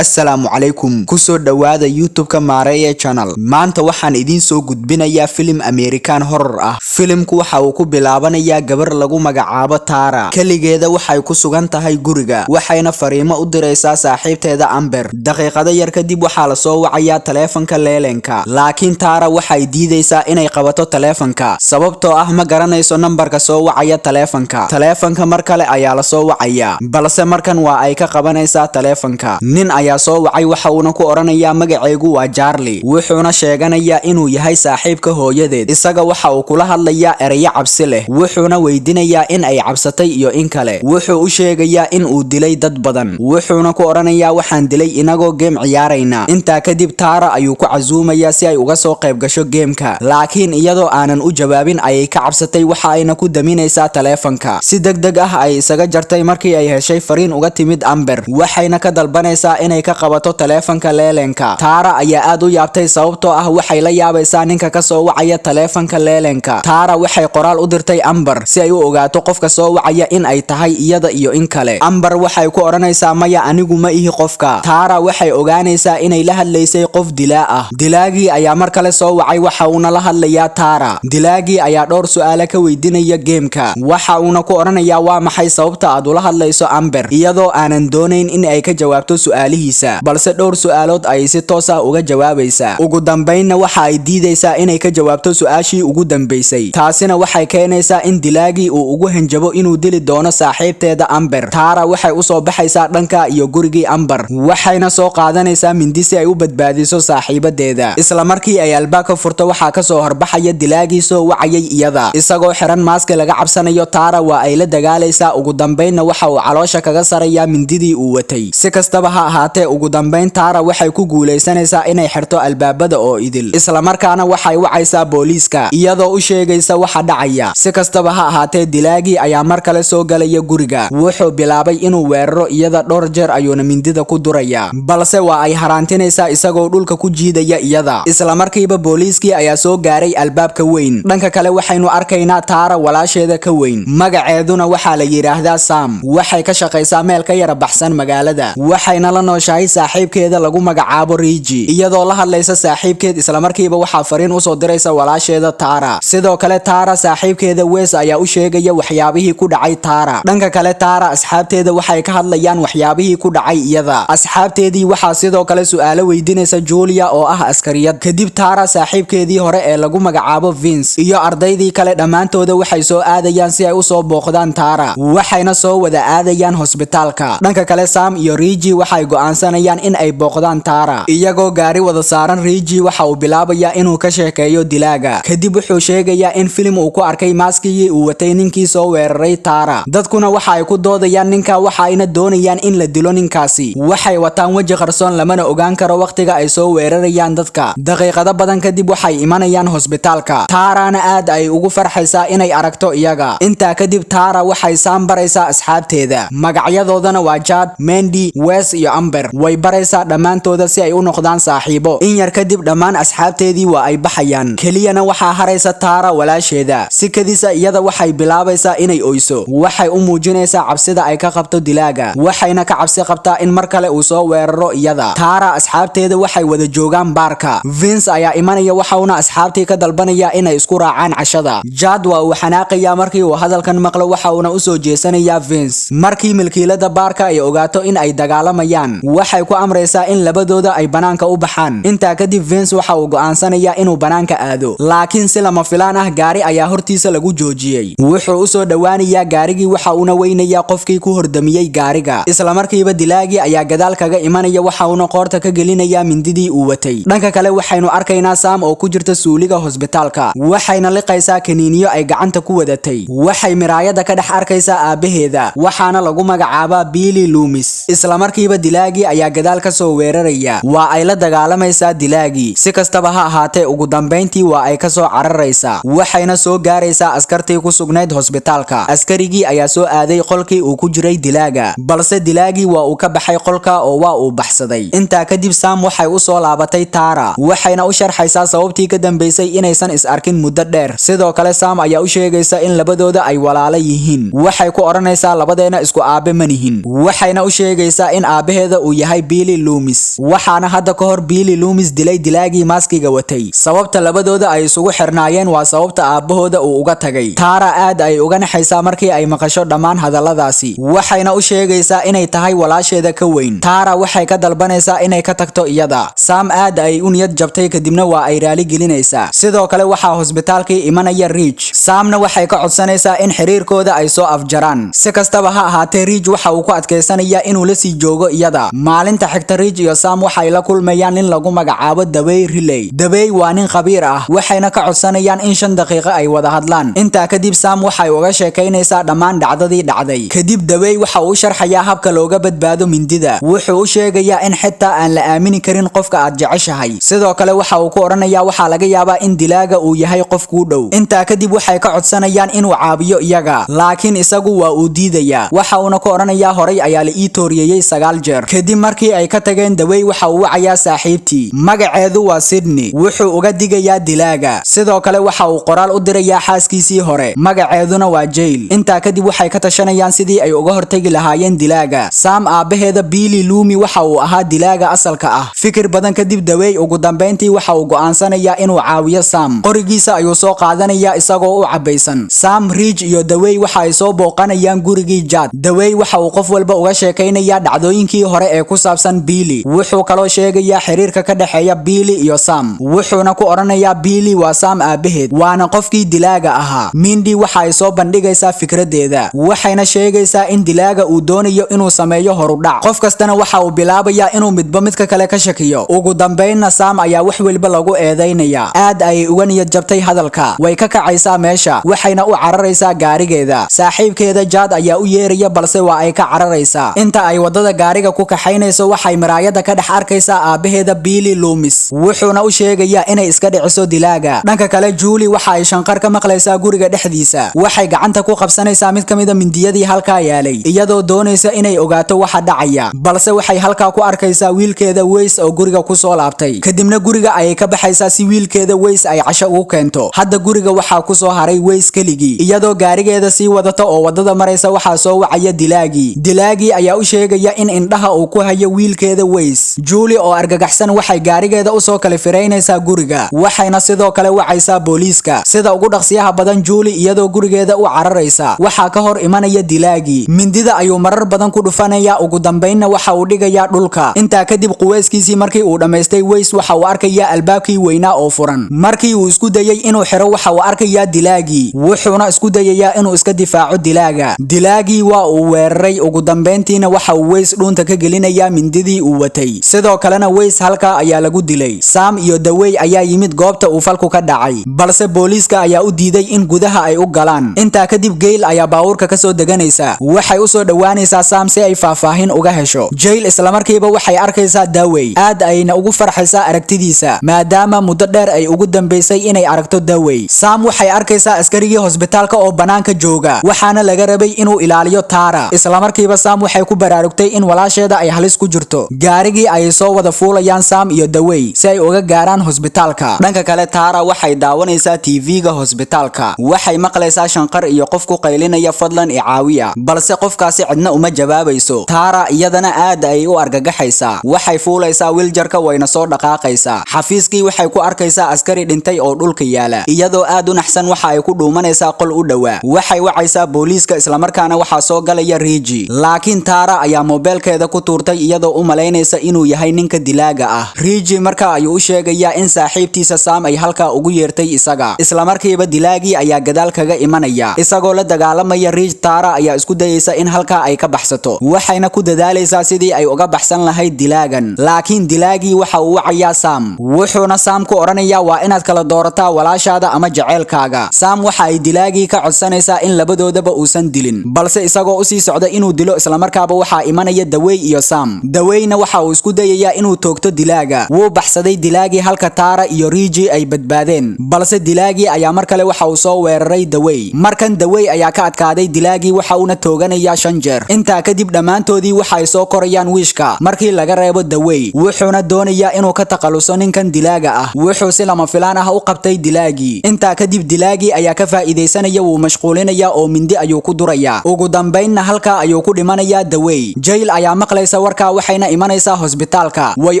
Assalaamu calaykum, kusoo dhowaada YouTube-ka Maareeye Channel. Maanta waxaan idiin soo gudbinayaa filim American horror ah. Filimku waxa uu ku bilaabanayaa gabar lagu magacaabo Tara. Keligeeda waxay ku sugan tahay guriga, waxayna fariimo u diraysaa saaxiibteeda Amber. Daqiiqado yar kadib waxaa la soo wacayaa taleefanka leelenka, laakiin Tara waxay diidaysaa inay qabato taleefanka, sababtoo ah ma garanayso nambarka soo wacaya taleefanka. Taleefanka mar kale ayaa la soo wacayaa, balse markan waa ay ka qabanaysaa taleefanka. Nin ayaa soo wacay, waxa uuna ku odhanayaa magacaygu waa Charlie, wuxuuna sheeganayaa inuu yahay saaxiibka hooyadeed. Isaga waxa uu kula hadlayaa erayo cabsi leh, wuxuuna weydiinayaa in ay cabsatay iyo in kale. Wuxuu u sheegayaa in uu dilay dad badan, wuxuuna ku odhanayaa waxaan dilay inagoo game ciyaarayna. Intaa kadib Tara ayuu ku casuumayaa si ay uga soo qayb gasho gameka, laakiin iyadoo aanan u jawaabin ayay ka cabsatay, waxa ayna ku daminaysaa taleefanka. Si degdeg ah ay isaga jartay markii ay heshay fariin uga timid Amber, waxayna ka dalbanaysaa inay ka qabato taleefanka leelenka. Tara ayaa aad u yaabtay, sababtoo ah waxay la yaabaysaa ninka ka soo wacaya taleefanka leelenka. Tara waxay qoraal u dirtay Amber si ay u ogaato qofka soo wacaya in ay tahay iyada iyo in kale. Amber waxay ku odhanaysaa maya, anigu ma ihi qofka. Tara waxay ogaanaysaa inay la hadlaysay qof dilaa ah. Dilaagii ayaa mar kale soo wacay, waxa uuna la hadlayaa Tara. Dilaagii ayaa dhowr su'aale ka weydiinaya gameka, waxa uuna ku odhanayaa waa maxay sababta aad ula hadlayso Amber, iyadoo aanan doonayn in ay ka jawaabto su'aalihiisa, balse dhowr su'aalood ayay si toos ah uga jawaabaysaa. Ugu dambaynna waxa ay diidaysaa inay ka jawaabto su'aashii ugu dambaysay. Taasina waxay keenaysaa in dilaagii uu ugu hanjabo inuu dili doono saaxiibteeda Amber. Tara waxay usoo baxaysaa dhanka iyo gurigii Amber, waxayna soo qaadanaysaa mindi si ay u badbaadiso saaxiibadeeda. Isla markii ay albaabka furto, waxaa kasoo horbaxaya dilaagii soo wacayay iyada, isagoo xiran maaska laga cabsanayo. Tara waa ay la dagaalaysaa, ugu dambaynna waxa uu caloosha kaga sarayaa mindidii uu watay. Si kastaba ha ahaatee, ugu dambayn Tara waxay ku guulaysanaysaa inay xirto albaabada oo idil, isla markaana waxay wacaysaa booliiska iyadoo u sheegaysa waxa dhacaya. Si kastaba ha ahaatee, dilaagii ayaa mar kale soo galaya guriga. Wuxuu bilaabay inuu weeraro iyada, dhowr jeer ayuuna mindida ku durayaa, balse waa ay haraantinaysaa isagoo dhulka ku jiidaya iyada. Isla markiiba booliiskii ayaa soo gaaray albaabka weyn. Dhanka kale waxaynu arkaynaa Tara walaasheeda ka weyn, magaceeduna waxaa la yidhaahdaa Sam. Waxay ka shaqaysaa meel ka yara baxsan magaalada, waxayna la nooshahay saaxiibkeeda lagu magacaabo Riji. Iyadoo la hadlaysa saaxiibkeed, isla markiiba waxaa fariin usoo diraysa walaasheeda Tara. Sidoo kale Tara saaxiibkeeda Wes ayaa u sheegaya waxyaabihii ku dhacay Tara. Dhanka kale Tara asxaabteeda waxay ka hadlayaan waxyaabihii ku dhacay iyada. Asxaabteedii waxaa sidoo kale su'aalo weydiinaysa Julia oo ah askariyad. Kadib Tara saaxiibkeedii hore ee lagu magacaabo Vince iyo ardaydii kale dhammaantooda waxay soo aadayaan si ay usoo booqdaan Tara, waxayna soo wada aadayaan hosbitaalka. Dhanka kale Sam iyo Riji waxay go'aansanayaan in ay booqdaan Tara. Iyagoo gaari wada saaran, Riji waxa uu bilaabayaa inuu ka sheekeeyo dilaaga. Kadib wuxuu sheegayaa in filim uu ku arkay maaskigii uu watay ninkii soo weeraray Tara. Dadkuna waxa ay ku doodayaan ninka, waxa ayna doonayaan in la dilo ninkaasi. Waxay wataan weji qarsoon, lamana ogaan karo waqtiga ay soo weerarayaan dadka. Daqiiqado badan kadib waxay imanayaan hosbitaalka. Tarana aad ay ugu farxaysaa inay aragto iyaga. Intaa kadib Tara waxay Sam baraysaa asxaabteeda, magacyadoodana waa Chad, Mandy, Wes iyo Amber. Way baraysaa dhammaantooda si ay u noqdaan saaxiibo. In yar kadib dhammaan asxaabteedii waa ay baxayaan, keliyana waxaa haraysa Tara walaasheeda. Si kadisa iyada waxay bilaabaysaa inay oyso. Waxay u muujinaysaa cabsida ay ka qabto dilaaga, waxayna ka cabsi qabtaa in mar kale uu soo weeraro iyada. Tara asxaabteeda waxay wada joogaan baarka. Vince ayaa imanaya, waxauna asxaabtii ka dalbanaya inay isku raacaan cashada. Chad waa uu xanaaqayaa markii uu hadalkan maqlo, waxa uuna usoo jeesanayaa Vince. Markii milkiilada baarka ay ogaato in ay dagaalamayaan, waxay ku amraysaa in labadooda ay banaanka u baxaan. Intaa kadib Vince waxa uu go'aansanayaa inuu banaanka aado, laakiin si lama filaan ah gaari ayaa hortiisa lagu joojiyey. Wuxuu usoo dhowaanayaa gaarigii, waxa uuna weynayaa qofkii ku hordamiyey gaariga. Isla markiiba dilaagii ayaa gadaal kaga imanaya, waxa uuna qoorta ka gelinayaa mindidii uu watay. Dhanka kale waxaynu arkaynaa Sam oo ku jirta suuliga hosbitaalka, waxayna liqaysaa kaniiniyo ay gacanta ku wadatay. Waxay miraayada ka dhex arkaysaa aabaheeda, waxaana lagu magacaabaa Billy Loomis. Isla markiiba dilaagii ayaa gadaal ka soo weeraraya, waa ay la dagaalamaysaa dilaagii. Si kastaba ha ahaatee, ugu dambayntii waa ay kasoo cararaysaa, waxayna soo gaaraysaa askartii ku sugnayd hosbitaalka. Askarigii ayaa soo aaday qolkii uu ku jiray dilaaga, balse dilaagii waa uu ka baxay qolka oo waa uu baxsaday. Intaa kadib Sam waxay usoo laabatay Tara, waxayna u sharxaysaa sababtii ka dambeysay inaysan is arkin muddo dheer. Sidoo kale Sam ayaa u sheegaysa in labadooda ay walaalo yihiin. Waxay ku odhanaysaa labadeena isku aabe ma nihin, waxayna u sheegaysaa in aabaheeda uu uu yahay Billy Loomis. Waxaana hadda ka hor Billy Loomis dilay dilaagii maaskiga watay. Sababta labadooda ay isugu xirnaayeen waa sababta aabahooda uu uga tagay. Tara aad ay uga naxaysaa markii ay maqasho dhammaan hadalladaasi, waxayna u sheegaysaa inay tahay walaasheeda ka weyn. Tara waxay ka dalbanaysaa inay ka tagto iyada. Sam aad ay u niyad jabtay, kadibna waa ay raali gelinaysaa. Sidoo kale waxaa hosbitaalkii imanaya Ridge. Samna waxay ka codsanaysaa in xiriirkooda ay soo afjaraan. Si kastaba ha ahaatee, Ridge waxa uu ku adkaysanayaa inuu la sii joogo iyada. Maalinta xigta, Ridge iyo Sam waxay la kulmayaan nin lagu magacaabo Dawey Riley. Dawey waa nin khabiir ah, waxayna ka codsanayaan in 5 daqiiqo ay wada hadlaan. Intaa kadib Sam waxay uga sheekaynaysaa dhammaan dhacdadii dhacday. Kadib Dawey waxa uu u sharxayaa habka looga badbaado mindida. Wuxuu u sheegayaa in xitaa aan la aamini karin qofka aad jeceshahay. Sidoo kale waxa uu ku odhanayaa waxaa laga yaabaa in dilaaga uu yahay qof kuu dhow. Intaa kadib waxay ka codsanayaan inuu caawiyo iyaga, laakiin isagu waa uu diidayaa. Waxa uuna ku odhanayaa horay ayaa la ii tooriyeeyey 9 jeer. Kadib markii ay ka tageen, Dawey waxa uu wacayaa saaxiibtii, magaceedu waa Sydney. Wuxuu uga digayaa dilaaga. Sidoo kale waxa uu qoraal u dirayaa xaaskiisii hore, magaceeduna waa Jail. Intaa kadib waxay ka tashanayaan sidii ay uga hortagi lahaayeen dilaaga. Sam aabaheeda Billy Loomis waxa uu ahaa dilaaga asalka ah. Fikir badan kadib, Dawey ugu dambeyntii waxa uu go'aansanayaa inuu caawiyo Sam. Qorigiisa ayuu soo qaadanayaa isagoo u cabaysan. Sam, Ridge iyo Dawey waxa ay soo booqanayaan gurigii Jad. Dawey waxa uu qof walba uga sheekaynayaa dhacdooyinkii hore ee ku saabsan Billy. Wuxuu kaloo sheegayaa xiriirka ka dhexeeya Billy iyo Sam, wuxuuna ku odhanayaa Billy waa Sam aabaheed, waana qofkii dilaaga ahaa. Mindy waxa ay soo bandhigaysaa fikradeeda, waxayna sheegaysaa in dilaaga uu doonayo inuu sameeyo horudhac. Qof kastana waxa uu bilaabayaa inuu midba midka kale ka shakiyo. Ugu dambeynna Sam ayaa wax walba lagu eedaynayaa. Aad ayay uga niyad jabtay hadalka. Way ka kacaysaa meesha, waxayna u cararaysaa gaarigeeda. Saaxiibkeeda Jad ayaa u yeeraya, balse waa ay ka cararaysaa. Inta ay wadada gaariga ku kaxaynayso, waxay miraayada ka dhex arkaysaa aabaheeda Billy Loomis, wuxuuna u sheegayaa inay iska dhiciso dilaaga. Dhanka kale, Julie waxa ay shanqar ka maqlaysaa guriga dhexdiisa. Waxay gacanta ku qabsanaysaa mid ka mid a mindiyadii halkaa yaalay, iyadoo doonaysa inay ogaato waxa dhacaya, balse waxay halkaa ku arkaysaa wiilkeeda Weys oo guriga ku soo laabtay. Kadibna guriga ayay ka baxaysaa si wiilkeeda Weys ay casho ugu keento. Hadda guriga waxaa ku soo haray Weys keligii. Iyadoo gaarigeeda sii wadata oo wadada maraysa, waxaa soo wacaya dilaagii. Dilaagii ayaa u sheegaya in indhaha uu ku hayo wiilkeeda Weys. Julie oo argagaxsan waxay gaarigeeda usoo kala firaynaysaa guriga, waxayna sidoo kale wacaysaa booliiska sida ugu dhaqsiyaha badan. Julie iyadoo gurigeeda u cararaysa, waxaa ka hor imanaya dilaagii. Mindida ayuu marar badan ku dhufanaya, ugu dambeynna waxa uu dhigayaa dhulka. Intaa kadib quweyskiisii markii uu dhammaystay, Weys waxa uu arkayaa albaabkii weynaa oo furan. Markii uu isku dayay inuu xiro, waxa uu arkayaa dilaagii, wuxuuna isku dayayaa inuu iska difaaco dilaaga. Dilaagii waa uu weeraray. Ugu dambeyntiina waxa uu Weys dhuunta ka gelinayaa mindidii uu watay. Sidoo kalena Weys halkaa ayaa lagu dilay. Sam iyo Dawey ayaa yimid goobta uu falku ka dhacay, balse booliiska ayaa u diiday in gudaha ay u galaan. Intaa kadib Gail ayaa baabuurka kasoo deganaysa. Waxay usoo dhowaanaysaa Sam si ay faahfaahin uga hesho. Jail islamarkiiba waxay arkaysaa Dawey, aad ayna ugu farxaysaa aragtidiisa, maadaama muddo dheer ay ugu dambeysay inay aragto Dawey. Sam waxay arkaysaa askarigii hosbitaalka oo banaanka jooga, waxaana laga rabay inuu ilaaliyo Tara. Islamarkiiba Sam waxay ku baraarugtay in walaasheeda ay halis ku jirto. Gaarigii ayay soo wada fuulayaan Sam iyo Dawey si ay uga gaaraan hosbitaalka. Dhanka kale, Tara waxay daawanaysaa TV-ga hosbitaalka. Waxay maqlaysaa shanqar iyo qof ku qaylinaya "Fadlan icaawiya", balse qofkaasi cidna uma jawaabayso. Tara iyadana aad ay u argagaxaysaa. Waxay fuulaysaa wheelchairka, wayna soo dhaqaaqaysaa. Xafiiskii waxay ku arkaysaa askari dhintay oo dhulka yaala. Iyadoo aad u naxsan waxa ay ku dhuumanaysaa qol u dhowaa. Waxay wacaysaa booliiska, islamarkaana waxaa soo galaya Riji, laakiin Tara ayaa moobeelkeeda ku tuurtay iyadoo u malaynaysa inuu yahay ninka dilaaga ah. Riji marka ayuu u sheegayaa in saaxiibtiisa Sam ay halkaa ugu yeertay isaga. Islamarkiiba dilaagii ayaa gadaal kaga imanaya isagoo la dagaalamaya Rij. Tara ayaa isku dayaysa in halkaa ay ka baxsato, waxayna ku dadaalaysaa sidii ay uga baxsan lahayd dilaagan, laakiin dilaagii waxa uu wacayaa Sam, wuxuuna Sam ku odhanayaa waa inaad kala doorataa walaashaada ama jaceylkaaga. Sam waxa ay dilaagii ka codsanaysaa in labadoodaba uusan dilin, balse isagoo usii socda inuu dilo, islamarkaaba waxaa imanaya Dawey iyo Sam. Daweyna waxa uu isku dayayaa inuu toogto dilaaga. Wuu baxsaday dilaagii, halka Tara iyo Riji ay badbaadeen, balse dilaagii ayaa mar kale waxa uu soo weeraray Dawey. Markan Dawey ayaa ka adkaaday dilaagii, waxa uuna tooganayaa 5 jeer. Intaa kadib dhammaantoodii waxa ay soo korayaan wiishka markii laga reebo Dawey, wuxuuna doonayaa inuu ka takhaluso ninkan dilaaga ah. Wuxuu si lama filaan ah u qabtay dilaagii. Intaa kadib dilaagii ayaa ka faa'iidaysanaya, wuu mashquulinayaa oo mindi ayuu ku durayaa. Ugu dambaynna halkaa ayuu ku dhimanayaa Dawey. Jail ayaa maqlaysa. maqlaysa warkaa, waxayna imanaysaa hosbitaalka. Way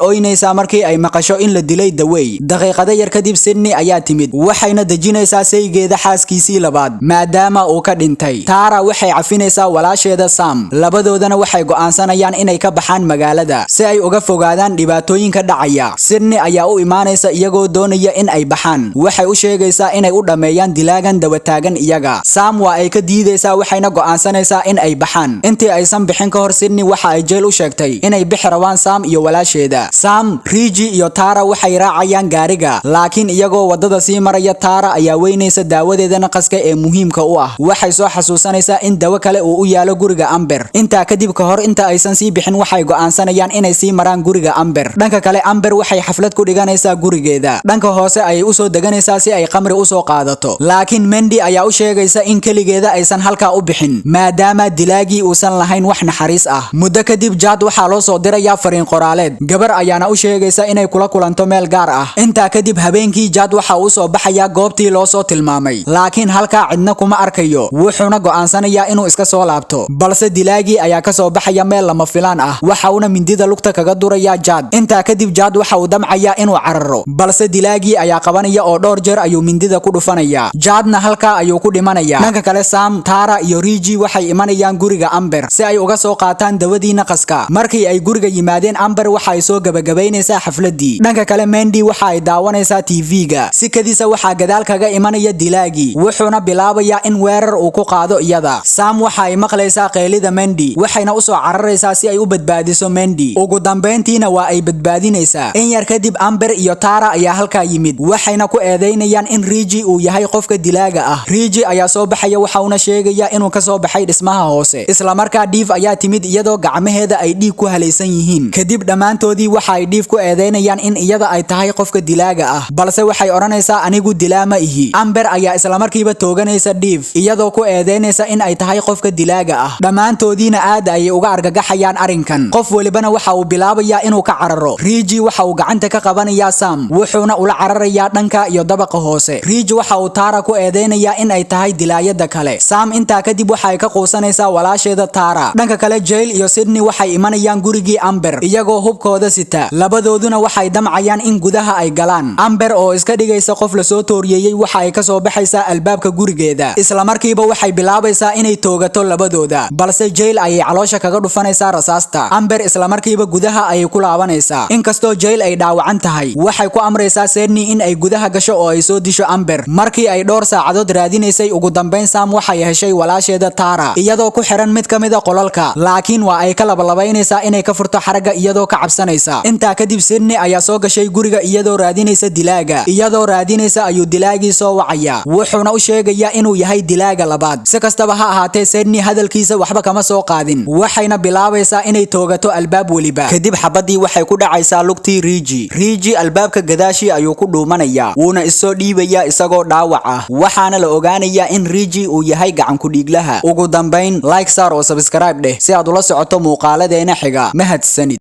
oynaysaa markii ay maqasho in la dilay Dawey. Daqiiqado yar kadib Sydney ayaa timid, waxayna dejinaysaa saygeeda xaaskiisii labaad maadaama uu ka dhintay. Tara waxay cafinaysaa walaasheeda Sam, labadoodana waxay go'aansanayaan inay ka baxaan magaalada si ay uga fogaadaan dhibaatooyinka dhacaya. Sydney ayaa u imaanaysa iyagoo doonaya in ay baxaan. Waxay u sheegaysaa inay u dhammeeyaan dilaagan dabataagan iyaga. Sam waa ay ka diidaysaa, waxayna go'aansanaysaa in ay baxaan. Intii aysan bixin ka hor, Sydney waxa ay Jeel u sheegtay inay bixi rabaan Sam iyo walaasheeda. Sam, Riji iyo Tara waxay raacayaan gaariga, laakiin iyagoo wadada sii maraya, Tara ayaa weynaysa daawadeeda naqaska ee muhiimka u ah. Waxay soo xasuusanaysaa in dawo kale uu u yaalo guriga Amber. Intaa kadib, ka hor inta aysan sii bixin, waxay go'aansanayaan inay sii maraan guriga Amber. Dhanka kale, Amber waxay xaflad ku dhiganaysaa gurigeeda. Dhanka hoose ayay usoo deganaysaa si ay qamri usoo qaadato, laakiin Mendy ayaa u sheegaysa in keligeeda aysan halkaa u bixin maadaama dilaagii uusan lahayn wax naxariis ah. Muddo kadib Jad waxaa loo soo dirayaa fariin qoraaleed, gabar ayaana u sheegaysa inay kula kulanto meel gaar ah. Intaa kadib habeenkii Jad waxa uu soo baxayaa goobtii loo soo tilmaamay, laakiin halkaa cidna kuma arkayo, wuxuuna go'aansanayaa inuu iska soo laabto. Balse dilaagii ayaa ka soo baxaya meel lama filaan ah, waxa uuna mindida lugta kaga durayaa Jad. Intaa kadib Jad waxa uu damcayaa inuu cararo, balse dilaagii ayaa qabanaya oo dhowr jeer ayuu mindida ku dhufanayaa. Jadna halkaa ayuu ku dhimanayaa. Dhanka kale, Sam, Tara iyo Riji waxay imanayaan guriga Amber si ay uga soo qaataan dawadii naqaska. Markii ay guriga yimaadeen, Amber waxa ay soo gabagabaynaysaa xafladii. Dhanka kale, Mendy waxa ay daawanaysaa TV-ga. Si kadisa waxaa gadaal kaga imanaya dilaagii, wuxuuna bilaabayaa in weerar uu ku qaado iyada. Sam waxa ay maqlaysaa qaylida Mendy, waxayna usoo cararaysaa si ay u badbaadiso Mendy. Ugu dambeyntiina waa ay badbaadinaysaa. In yar kadib Amber iyo Tara ayaa halkaa yimid, waxayna ku eedeynayaan in Riji uu yahay qofka dilaaga ah. Riji ayaa soo baxaya, waxauna sheegaya inuu ka soo baxay dhismaha hoose. Isla markaa Diif ayaa timid iyadoo gacmaheeda ay dhiig ku halaysan yihiin. Kadib dhammaantoodii waxa ay Diif ku eedeynayaan in iyada ay tahay qofka dilaaga ah, balse waxay odhanaysaa: "Anigu dilaa ma ihi." Amber ayaa isla markiiba tooganaysa Diif, iyadoo ku eedeynaysa in ay tahay qofka dilaaga ah. Dhammaantoodiina aad ayay uga argagaxayaan arrinkan, qof welibana waxa uu bilaabayaa inuu ka cararo. Riji waxa uu gacanta ka qabanayaa Sam, wuxuuna ula cararayaa dhanka iyo dabaqa hoose. Riji waxa uu Tara ku eedeynayaa in ay tahay dilaayada kale. Sam intaa kadib waxa ay ka quusanaysaa walaasheeda Tara. Dhanka kale, Jail iyo Sydney waxay imanayaan gurigii Amber iyagoo hubkooda sita, labadooduna waxay damcayaan in gudaha ay galaan. Amber oo iska dhigaysa qof lasoo tooriyeeyey waxa ay kasoo baxaysaa albaabka gurigeeda. Isla markiiba waxay bilaabaysaa inay toogato labadooda, balse Jail ayay caloosha kaga dhufanaysaa rasaasta. Amber isla markiiba gudaha ayay ku laabanaysaa. Inkastoo Jail ay dhaawacan tahay, waxay ku amraysaa Sydney in ay gudaha gasho oo ay soo disho Amber. Markii ay dhowr saacadood raadinaysay, ugu dambeyn Sam waxay heshay walaasheeda Tara iyadoo ku xiran mid ka mid a qolalka, laakiin waa ay ka labalabaynaysaa inay ka furto xaragga iyadoo ka cabsanaysa. Intaa kadib Sydney ayaa soo gashay guriga iyadoo raadinaysa dilaaga. Iyadoo raadinaysa ayuu dilaagii soo wacaya, wuxuuna u sheegayaa inuu yahay dilaaga labaad. Si kastaba ha ahaatee, Sydney hadalkiisa waxba kama soo qaadin, waxayna bilaabaysaa inay toogato albaab weliba. Kadib xabadii waxay ku dhacaysaa lugtii Riji. Riji albaabka gadaashii ayuu ku dhuumanayaa, wuuna isoo dhiibayaa isagoo dhaawac ah, waxaana la ogaanayaa in Riji uu yahay gacan ku dhiiglaha. Ugu dambayn, like saar oo subscribe dheh si aad ula socoto muuqaaladeena xiga. Mahadsanid.